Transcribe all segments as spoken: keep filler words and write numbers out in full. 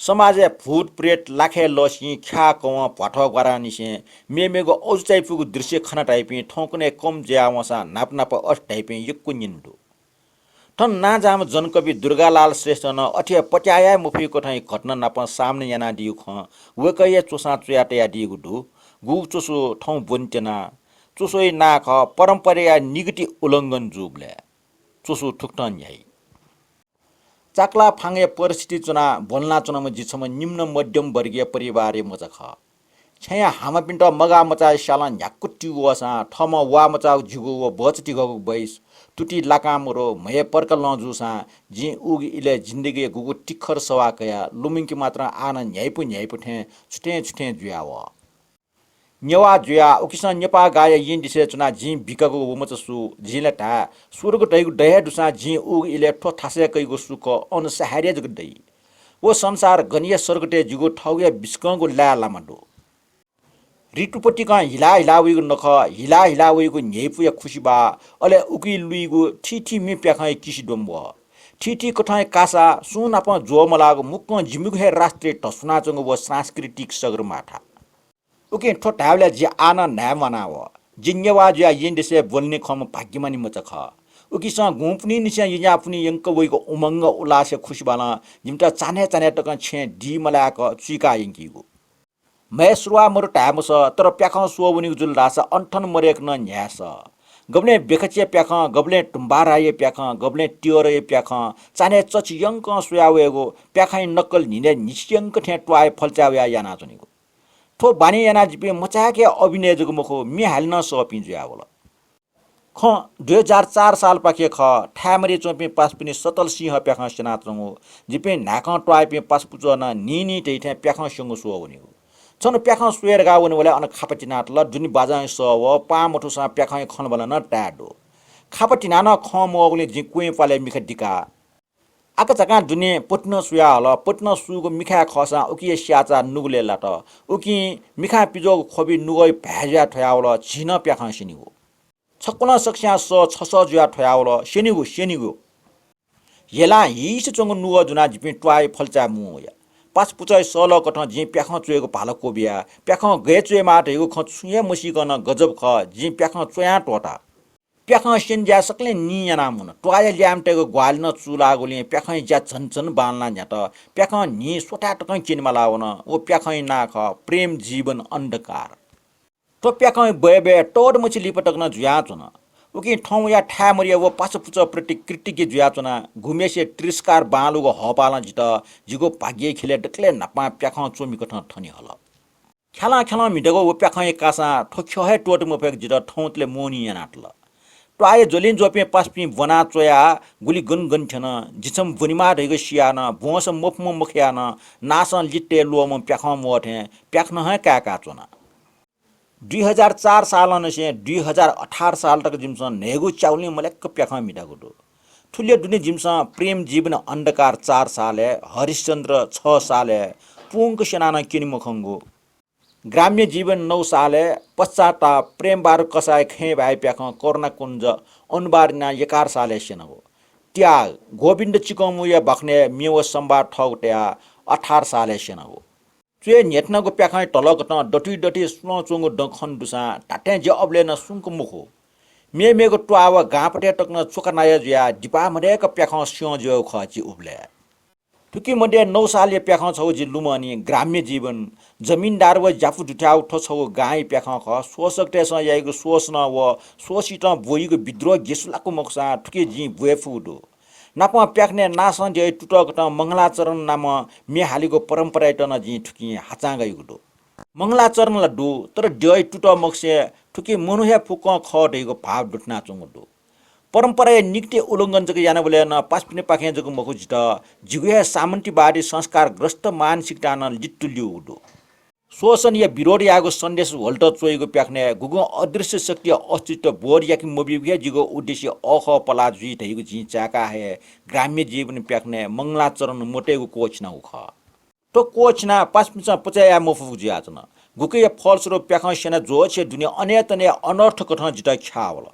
समाजय् भूत प्रेत लाखय् लःसिं ख्याः कवं भ्वाथः ग्वारांनिसें मेमेगु अजू चायापुगु दृश्य खना धाइपिं थौंकन्हय् कम जुया वंसां न्हापा न्हापा अथे धाइपिं यक्व निन्हु दु। थन नांजाःम्ह जनकवि दुर्गालाल श्रेष्ठं नं अथे हे पत्याः याये मफुइगु कथंया घटना नाप सामना यानादीगु खँ वय्कःया च्वसां च्वया तयादीगु दु। गुगु च्वसु थौं ब्वने त्यना। च्वसुया नां खः परम्पराया निगति उल्लंघन जूबलय्। च्वसु थुकथं न्ह्याइ। चाकलाः फाँगया परिस्थिति च्वनाः ब्वंलाच्वनाम्ह जि छम्ह निम्न मध्यम वर्गीय परिवारया मचा खः। छेँया हामापिन्त मगाःमचाया स्यालं न्ह्याक्व त्यू वःसां थःम्हं वाःमचाःगु जिगु व बचतिघःगु बैस तुति लाकां मरु, म्हय् पर्क लं जूसां जिं उगु इलय् जिन्दगीया गुगु तिखर सवाः कयाः लुमंके मात्रं आः नं न्ह्याइपु न्ह्याइपु थें छुथें छुथें जुया वः। नेवाः जुयाः उकिसं नेपाः गाःया येँदिसे च्वनाः जिं बिकागु व मचा सु? जिं ला धाये, स्वर्ग धइगु द हे दुसां जिं उगु इलय् थ्व थासय् कइगु सुख अन शहरय् जक दइ। व संसार गनया सर्गतय् जिगु थःगुया बिस्कंगु लाय् लामा दु। ऋतुपतिकं हिला हिला वइगु नखः, हिला हिला वइगु न्ह्यइपुया खुसिबाः, अले उकी लुइगु थीथी म्ये प्याखंया किसि द्वंबः। थीथी कथंया कासा, सुं नाप ज्वःमलाःगु मुक्कं जिमिगु हे राष्ट्रिय धस्वानाच्वंगु व सांस्कृतिक सगरमाथा। उकिं थ्व धायेबलय् जि आः नं न्हाय् म्वाना वः। जि नेवाः जुयाः येँदेशय् ब्वलने खंम्ह भाग्यमानी मचा खः। उकिसं गुँपुन्हिंनिसें यज्ञापुन्हि यंक वइगु उमंग उल्लासया खुसिबालं जिमित चान्हय् चान्हय् तकं छेँय् दी मलाय्क चुइका यंकीगु। म्हय् सुरुवाः मरु धाये मसः, तर प्याखं स्वः वनीगु जुल धाःसा अन थन मदय्क नं न्ह्याये सः। गबलें बेखचिया प्याखं, गबलें तुम्बाराया प्याखं, गबलें त्योरया प्याखं, चान्हय् चचि यंकं स्वया वयेगु प्याखंया नक्कल न्हिनय् न्हिसि यंक थें त्वाःया फल्चाय् वयाः यानाच्वनीगु। थ्व बानी यानाः जिपिं मचाय्क हे अभिनय जक मखु, म्ये हाले नं सःपिं जुयावल। खँ दुई हजार चार सालपाखे खः। थाय् मदय् च्वंपिं पासापिनि सतल सिंह प्याखं स्यनाच्वंगु। जिपिं न्हाय्कं त्वाःयापिं पासापुचः नं नीनी धइथें प्याखं स्यंगु स्वः वनीगु। छन्हु प्याखं स्वये धकाः वनेबलय् अन खापा तिनातल। दुने बाजंया सः वः, पाहां मथूसां प्याखंया खँल्हाबल्हा नं ताये दु। खापा तिनाः नं खँ मवःगुलिं जिं क्वँय् प्वालय् मिखा दिका। आकाझाकां दुने पतिनं सुया हल। पतिनं सूगु मिखाय् खःसां उकिया स्याःचाः नुगलय् लात। उकिं मिखां पिज्वःगु ख्वबि नुगःया भाय् जुयाः थ्वयावल। झी नं प्याखं स्यनीगु। छक्वलं सकस्यां सः छसः जुयाः थ्वयावल। स्यनीगु, स्यनीगु। हेलां हिसे च्वंगु नुगः दुनाः जिपिं त्वाःया फल्चाय् मुं वया। पासापुचःया सःलःकथं जिं प्याखं च्वयेगु भाला क्वबिया। प्याखं गय् च्वयेमाः धइगु खँ छुं हे मसीकं नं गजब खः। जिं प्याखं च्वयां त्वःता। प्याखं स्यने ज्याय् सकलें निं यानाः मुन। त्वाःया ल्याय्म्हतय्गु ग्वाहालि नं चूलाःगुलिं प्याखंया ज्या झन झन बांलाः न्ह्यात। प्याखं न्हि स्वथाय् तकं क्यनेमालाः वन। व प्याखंया नां खः प्रेम जीवन अन्धकार। थ्व प्याखं बय्बय् तःधंमछि लिपा तक नं जुयाच्वन। उकिं थौं वयाः थाय् मदय् व पासापुचः प्रति कृतज्ञ जुयाच्वना। गुम्हेसिया तिरस्कार बांलाःगु हःपालं जितः जिगु भाग्यया ख्यलय् दकलय् न्हापां प्याखं च्वमिकथं थने हल। ख्यालं ख्यालं म्हितागु व प्याखंया कासां थ्व ख्यः हे त्वःते मफय्क जितः थौंतले मोहनी यानातल। त्वाःया ज्वलिं ज्वःपिं पासापिं ब्वना च्वयाः गुलि गन गन थ्यन। जि छम्ह ब्वनेमाः धइगु सियाः नं, ब्वंसा मफुम्ह मखयाः नं, नासं लित तये ल्वःम्ह प्याखं म्वः थें प्याखनं हे काय्काच्वना। दुई हजार चार सालंनिसें दुई हजार अठार साल तक जिमिसं न्हय्गू च्यागुलिं मल्याक प्याखं म्हितागु दु। थुलिया दुने जिमिसं प्रेम जीवन अन्धकार चार सालय्, हरिश्चन्द्र छ सालय्, पूवंक स्यनाः नं क्यने मखंगु। ग्राम्य जीवन नौ सालय्, पश्चाताप, प्रेमबहादुर कसाःया खँय् भाय् प्याखं, करुणाकुञ्ज, अनुवाद यानाः एघार सालय् स्यनागु। त्याग, गोविन्द चिकंमुया बाखनय् म्ये व संवाद थःगु तयाः अठार सालय् स्यनागु। च्वय् न्ह्यथनागु प्याखंया धलकथं दथुइ दथुइ सुलं च्वंगु दँ खने दुसां धात्थें जि अबलय् नं सुंक मखु। मेमेगु त्वाः व गांपतय् तक नं च्वकानाया जुयाः दिपाः मदय्क प्याखं स्यं जुयागु खः जि उबलय्। थुकी मध्ये नौ सालया प्याखं छगू जि लुमंनि, ग्राम्य जीवन। जमिनदार व ज्यापु दुथ्याःगु थ्व छगू गांया प्याखं खः। शोषकतय्सं याइगु शोषणं व शोषितं ब्वइगु विद्रोह गेसुलाक्व मखुसां थुकी जिं ब्वये फुगु दु। नापं प्याखनय् नासं द्यःया तुतःकथं मंगलाचरण नामं म्ये हालेगु परम्परायात नं जिं थुकिं हाचां गाइगु दु। मंगलाचरण ला दु, तर द्यःया तुतः मखुसें थुकी मनू हे फुक्कं खः धइगु भाव दुथनाच्वंगु दु। परम्पराया निगति उल्लंघन जक यानाबलय् नं पासापिनिपाखें जक मखु, जितः जिगु हे सामन्तीवादी संस्कारग्रस्त मानसिकतां नं लित्तुल्यूगु दु। शोषणया विरोध याःगु सन्देश ह्वलेत च्वइगु प्याखनय् गुगुं अदृश्य शक्तिया अस्तित्व बोध याके मब्यूगु हे जिगु उद्देश्य अःखः पलाः जुइ धइगु जिं चाय्काः हे ग्राम्य जीवन प्याखनय् मंगलाचरण मतयेगु क्वःछिनागु खः। थ्व क्वःछिनाः पासापिन्सं पचय् याये मफुगु जुयाच्वन। गुकिया फलस्वरूप प्याखं स्यना ज्वःछि दुने अनय्तनय् अनर्थकथं जितः ख्याः वल।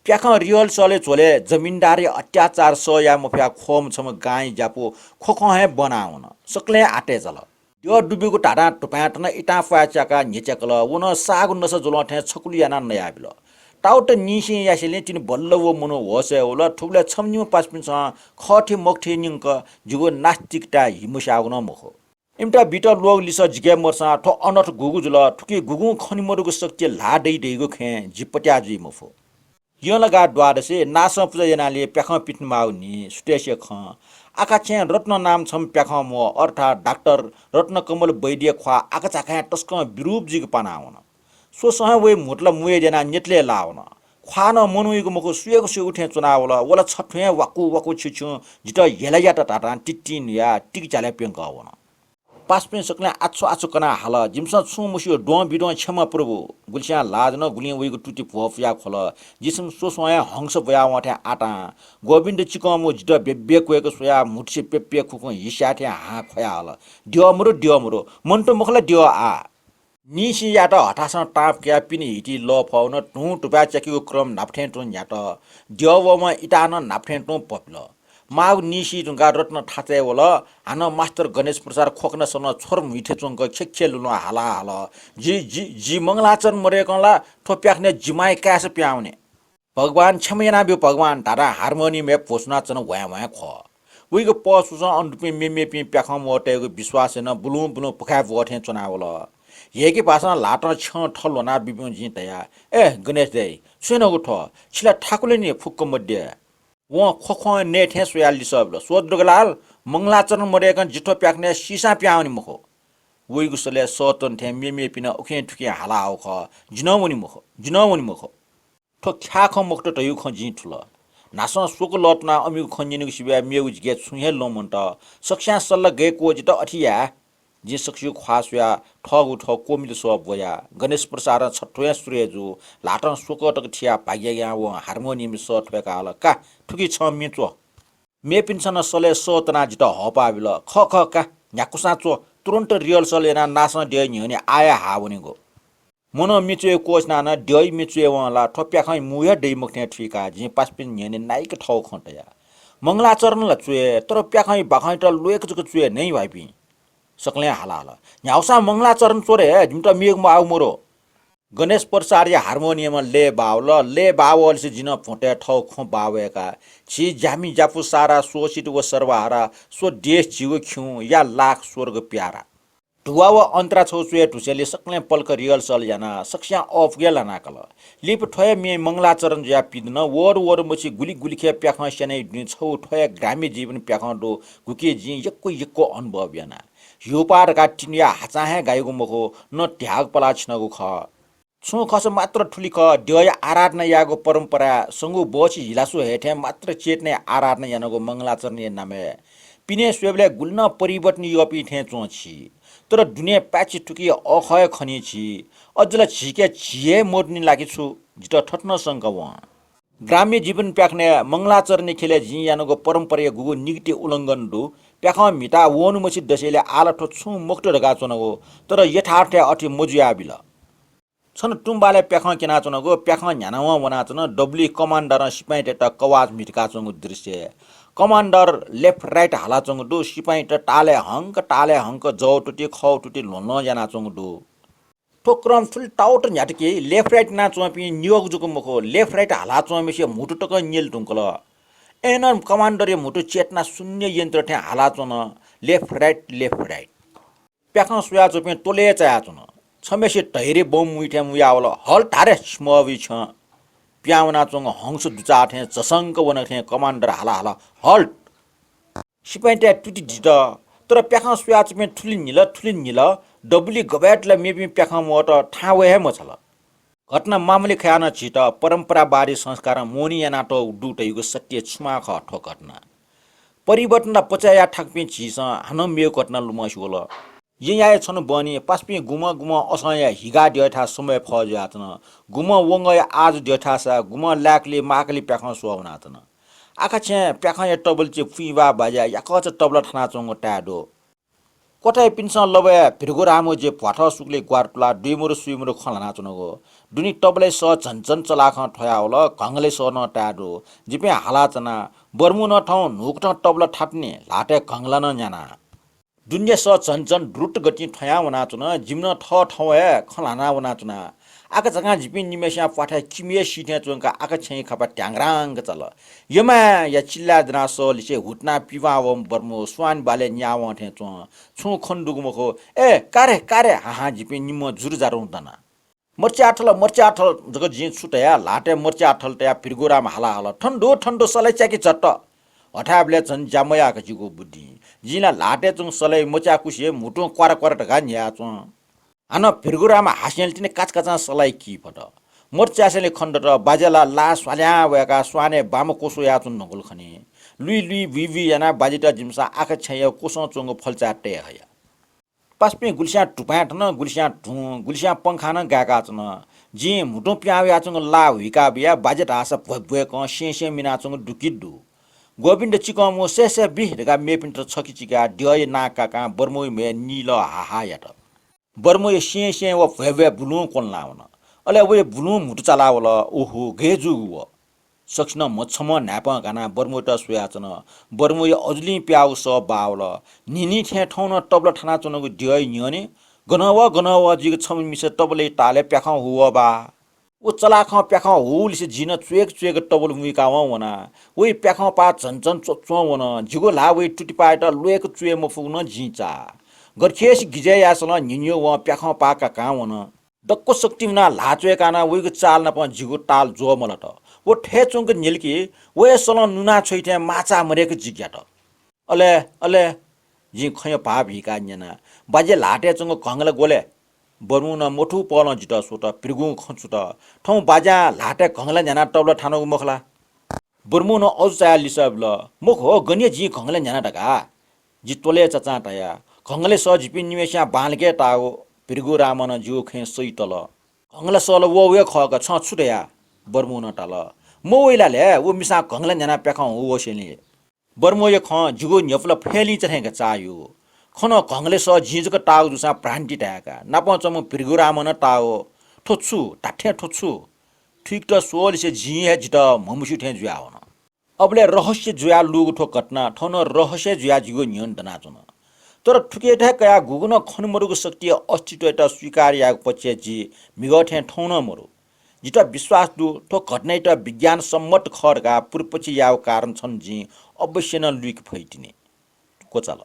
प्याखं rehearsal-य् झ्वलय् जमिनदारया अत्याचार सह याये मफया ख्वःम्ह छम्ह गांया ज्यापु ख्वख्वं हे ब्वना वन। सकलें आतय् चाल। द्यः दुबिगु धाधां धुपाँय् तन इतां प्वाय् च्याकाः न्ह्यच्याकल। व नं साःगु नसा ज्वलं थें छकुलि यानाः नयाबिल। ताउत निंसिं यासेंलि तिनि बल्ल व मनू होशय् वल। थुबलय् छम्ह निम्ह पासापिन्सं खःथी मखुथी न्यंक जिगु नास्तिकताय् हि मुस्याःगु नं मखु। इमित बीत ल्वःगु लिसः जिके मदुसां थ्व अनर्थ गुगु जुल, थुकी गुगुं खने मदुगु शक्ति ल्हाः दइ धइगु खँय् जि पत्याः जुइ मफु। यंलगाः द्वादशी नासं पुजा यानालि प्याखं पिथनेमाःगु नि सुतय्‌सिया खँ। आकाछेँय् रत्न नाम छम्ह प्याखं म्वः, अर्थात् डाक्टर रत्नकमल वैद्य ख्वाः आकाझाकाँय् तसकं विरूप जुइक पाना वन। स्वसं हे वइ म्हुतुला मुय् द्यनाः न्यतले लाः वन। ख्वाः नं मनूयागु मखु, सुयागु सुयागु थें च्वनावल। व ला छथुँय् वाकु वाकु छिछुं जितः हेला यात धाधां तित्तिं न्हुयाः तिकि झ्यालय् प्यंकः वन। पासापिं सकलें आछु आछु कनाः हाल, जिमिसं छुं मस्यू, द्वं बिद्वं क्षमा प्रभु। गुलिस्यां लाज नं गुलिं वइगु तुति भ्वपुयाः ख्वल। जिसिं स्वस्वं हे हंस ब्वयावं थें आतां गोविन्द चिकंमू जितः बेब्बे क्वय्‌क स्वयाः म्हुतुसे प्यप्यः खुखुं हिस्याः थें हां ख्वयाहल। द्यः मरु, द्यः मरु, मनूत मखु ला द्यः आः। निंसियात हथासं तांप कयाः पिने हिति लःफः वन। धुं धुपाय् च्याकीगु क्रम न्हापा थें तुं न्ह्यात। द्यः वःम्ह इताः नं न्हापा थें तुं भ्वपिल। माःगु निंसी धुंकाः रत्न थाचाय् वल। हानं मास्टर गणेश प्रसाद ख्वखनासलं छ्वर म्हुइथे च्वंक खेखे लुलं हाला हल, जि, जि, जि मंगलाचरण मदय्‌कं ला थ्व प्याखनय् जि मांया काय्‌सा पिहां वने। भगवान क्षमा यानाब्यु भगवान धाधां हार्मोनियमय् भ्वसुनाच्वन ह्वाँय् ह्वाँय् ख्वः। वइगु पहसुसं अन दुपिं मेमेपिं प्याखं म्वःतय्‌गु विश्वासय् नं बुलुं बुलुं पुखाय् ब्वः थें च्वनावल। हेके भासं ल्हातं छ्यं थः ल्ह्वना बिब्युं जिं धया, ए गणेश दाइ, छु यानागु थ्व? छि ला थाकुलि नि फुक्क मद्य। वं ख्वख्वं नये थें स्वयाः लिसः बिल, स्व दुर्गालाल, मंगलाचरण मदय्‌कं जि थ्व प्याखनय् सीसां पिहां वनी मखु। वइगु सलय् सःतन थें मेमेपिं नं उखें थुखें हाला हाउ खः, जि नं वनी मखु, जि नं वनी मखु। थ्व ख्याःखँ मखुत धइगु खँ जिं थुल। न्हासं स्वकः लःतुनाः अमिगु खँ न्यनेगु सिबय् मेगु जिके छुं हे लं मन्त। सकस्यां सल्लाह गय् क्वःजित अथे याये। जिं सकसिगु ख्वाः स्वयाः थःगु थः क्वमिल सः ब्वया। गणेश प्रसादं छथ्वँय् सुरय् जू। ल्हातं स्वकः तक थियाः भाग्यायां वं हार्मोनियमय् सः थ्वय्‌काः हल, का, थुकी छं म्ये च्व। मेपिन्सं नं सलय् सः तनाः जितः हःपाः बिल, खः खः का, न्ह्याकुसां च्व, तुरुन्त rehearsal यानाः नासं द्यःया न्ह्यःने आः हे हाः वनेगु। मनं म्ये च्वये क्वःछिनाः नं द्यःया म्ये च्वयेवं ला थ्व प्याखंया मू हे दइ मखु थें थुइकाः जिं पासापिनि न्ह्यःने नाइक थःगु खँ तया। मंगलाचरण ला च्वये, तर प्याखंया बाखंयात ल्वय्‌क जक च्वये न्हय् भाइपिं। सकलें हाला हल, न्ह्याकुसां मंगलाचरण च्व रे, जिमित मेगु माःगु मरु। गणेश प्रसादया हार्मोनियमं लय् बाः वल। लय् बाः वःलिसे जिं नं भ्वंतय् थःगु खँ बाः वय्‌काः, झी ज्यामि ज्यापु सारा शोषित व सर्वहारा, स्व देश झीगु खिउँ, या लाख स्वर्ग प्यारा। धुवा व अन्तरा छगू च्वये धुसेंलि सकलें पलख rehearsal यानाः सकस्यां अःपुक हे लानाकल। लिपा थ्व हे म्ये मंगलाचरण जुयाः पिदन। वःदु वःदु मछि गुलि गुलिखय् प्याखं स्यनाइ दुने छगू थ्व हे ग्राम्य जीवन प्याखं दु, गुकी जिं यक्व यक्व अनुभव याना। ह्यूपाः धकाः तिनुया हाचां हे गाइगु मखु, न ध्यागु पलाः छिनागु खः। छुं खःसा मात्र थुलि खः, द्यःया आराधना यायेगु परम्पराय् संगु बहसि हिलासु हये थें मात्र चेतनाया आराधना यानागु मंगलाचरणया नामय् पिने स्वयेबलय् गुलि नं परिवर्तन यःपिं थें च्वं छि। तर दुने पाय्‌छि थुकी अःखः हे खनी छि। अझ ला झीके झी हे मदुनि ला कि छु? जितः थथे नं शंका वं। ग्राम्य जीवन प्याखनय् मंगलाचरणया ख्यलय् जिं यानागु परम्पराया गुगु निगति उल्लंघन दु? प्याखं म्हिता वःन्हु मछि दसेंलि आः ला थ्व छुं मखुत धकाः च्वनागु, तर यथार्थय् अथे मजुयाबिल। छन्हु तुम्बालय् प्याखं क्यनाच्वनागु, प्याखं न्ह्यानावं वनाच्वन। दबुलिइ कमान्डरं सिपाइँतय्‌त कवाच म्हितकाच्वंगु दृश्य। कमान्डर left right हालाच्वंगु दु। सिपाइँत तालय् हंक, तालय् हंक जव तुति, खव तुति ल्ह्वंल्ह्वं यानाच्वंगु दु। थ्व क्रम थुलि ताउत न्ह्यात कि left right यानाच्वंपिं निगःगु जक मखु, left right हालाच्वंम्हेसिया म्हुतु तकं न्यले धुंकल। अय्‌नं कमान्डरया म्हुतु चेतना शून्य यन्त्र थें हालाच्वन, left right, left right। प्याखं स्वयाच्वंपिं त्वलय् चायाच्वन। छम्हेसित धैर्य बम मुइ थें मुयावल, Halt धारे, छिमि अबुइ छ्यं। पिहां वनाच्वंगु हंस दुचाः थें झसंक वन थें कमान्डरं हाला हल, Halt। सिपाइँतय् तुति दित, तर प्याखं स्वयाच्वंपिं थुलि न्हिल, थुलि न्हिल, दबुलिइ गबय् तुलाः मेपिं प्याखं म्वःत थाहां वये हे मछाल। घटना मामूलि खयाः नं झीत परम्परावादी संस्कारं मोहनी यानातःगु दु धइगु सत्य छुमाः खः थ्व घटना। परिवर्तनत पचय् याये थाकपिं झीसं हानं मेगु घटना लुमंसे वल। येँयाःया छन्हु बहनी पासापिं गुम्हं गुम्हं असंया हिगा द्यःथाय् समय फः जुयाच्वन। गुम्हं वंगःया आजु द्यःथाय्‌सा गुम्हं लाय्‌कली माःकली प्याखं स्वः वनाच्वन। आखा छेँय् प्याखंया तबलचि फुइँबाः बाज्याः याकःचा तबला थानाच्वंगु ताये दु। क्वथाय्‌पिन्सं लबया भृगुरामया जे भ्वाथः सुकुले ग्वार तुलाः दुइमरु सुइमरु खँ ल्हानाच्वनागु। दुने तबलय् सः झन झन चलाखं थ्वयावल, घंगलय् सः नं ताये दु। जिपिं हालाच्वना, बर्मु नं थौं न्हूकथं तबल थातुनि ल्हातय् घंगल नं न्याना। दुने सः झन झन द्रुत गतिं थ्वयां वनाच्वन, जिमि नं थःथवय् खँ ल्हाना वनाच्वना। आकाझाकां जिपिं निम्हय्‌सिया प्वाथय् किमिया सी थें च्वंकाः आकाछ्याइँ खापा ध्याङ्ग्राङ्ग चाल। यमाया चिल्लाय् दनाः सः लिसे हुत्नाः पिवां वःम्ह बर्मु स्वान बालय् न्यावं थें च्वं। छुं खने दुगु मखु। ए, का रे, का रे, हाहां जिपिं निम्ह जुरुजारुं दना। मर्च्या थल, मर्च्या थल जक जिं छु धया, ल्हातय् मर्च्या थल तयाः भृगुरामं हाला हल, थन दु, थन दु, सलय् च्याकि झट्ट। हथाय्‌बलय् झन ज्या मयाः का जिगु बुद्धिं। जिं ला ल्हातय् च्वंगु सलय् मच्याकुसे हे म्हुतुं क्वार क्वार धकाः न्ह्याः च्वं। हानं भृगुरामं हास्यां तिनि काचाकाचां सलय् की फत। मर्च्यासेंलि खने दत, बाज्या ला लाः स्वाल्यां वय्‌काः स्वानय् बाम्ह क्वसु याःच्वंगु धुंकल खनी। लुइ लुइ बुइ बुइ यानाः बाज्यात जिमिसं आकाछ्याइँया क्वसं च्वंगु फल्चाय् तये हया। पासापिं गुलिस्यां धुपाँय् थन, गुलिस्यां धुं, गुलिस्यां पंखां नं गाय्‌काच्वन। जिं म्हुतुं पिहां वयाच्वंगु लाः हुइका बियाः बाज्या धाःसा भ्वय्‌भ्वय्‌कं स्यँस्यँ मिनाच्वंगु दुकित दु। ग्वःपिन्त चिकं मू, सय् सय् बि धकाः मेपिन्त छखे चिकाः द्यःया नां काकां बर्मुया म्ह्वय् नीलः हाहा यात। बर्मुया स्यँस्यँ व भ्वय्‌भ्वय् बुलुं क्वंलावन। अले वया बुलुं म्हुतु चालावल। ओहो, गय् जूगु व। सकसिनं म्हछम्ह न्हाय्‌पं घानाः बर्मुयात स्वयाच्वन। बर्मुया अजुलिं पिहाःगु सः बाःवल। न्हिन्हि थें थौं नं तबल थानाच्वनागु द्यःया न्ह्यःने गनं वः, गनं वः जुइक छम्ह मिसा तबलया तालय् प्याखं हुवः बा। व चलाखं प्याखं हुलिसे जिं नं च्वय्‌क च्वय्‌क तबल मुइकावं वना। वया प्याखं पाः झन झन च्वच्वं वन। जिगु ल्हाः वया तुतिपायात ल्वय्‌क च्वये मफुगु नं जिं चाः। गथे खय्‌से गिजय् याःसां नं न्हिन्हि वं प्याखं पाः काकां वन। दक्व शक्ति मुनाः ल्हाः च्वय्‌काः नं वयागु चाल नाप जिगु ताल ज्वः मलत। व थथे च्वंक न्हिल कि व हे सलं नुना छ्वइ थें माःचाः मदय्‌क जि ग्यात। अले, अले, जिं खँया भाव हीकाः न्यना, बाज्या ल्हातय् च्वंगु घंगल ग्वलय्? बर्मुं नं मथू पहलं जितः स्वत, भृगुं खँ छुत, थौं बाज्यां ल्हातय् घंगल न्यानाः तबल थानागु मखु ला? बर्मुं नं अजू चायाः लिसः बिल, मखु हो, गन या जिं घंगल न्याना धकाः? जि त्वलय् चाचां धया, घंगलय् सः जिपिं निम्हय्‌सियां बांलाक ताःगु। भृगुरामं नं जिगु खँय् सइ तल। घंगल सः ला व हे खः का, छं छु धया? बर्मुं नं धाल, मवइ ला ले, व मिसां घंगल न्यानाः प्याखं हुवसेंलि। बर्मुया खँ जिगु न्ह्यपु ला फय्‌लिं चा थें का चाःयु। खँ नं घंगलय् सः जिं जक ताःगु जूसां भ्रान्ति धाये का। नापं च्वंम्ह भृगुरामं नं ताःगु। थ्व छु? धात्थें थ्व छु? थुइकेत स्वःलिसे जिं हे जितः म्हमस्यू थें जुयावन। अबलय् रहस्य जुयाः लूगु थ्व घटना थौं नं रहस्य जुयाः जिगु न्ह्यःने दनाच्वन। तर थुकियात हे कयाः गुगुं नं खने मदुगु शक्तिया अस्तित्वयात स्वीकार यायेगु पक्षय् जि म्हिगः थें थौं नं मदु। जितः विश्वास दु, थ्व घटनायात विज्ञान सम्मत खः धकाः पूर्वपक्ष यायेगु कारण छन्हु जिं अवश्य नं लुइके फइतिनि। क्वचाल।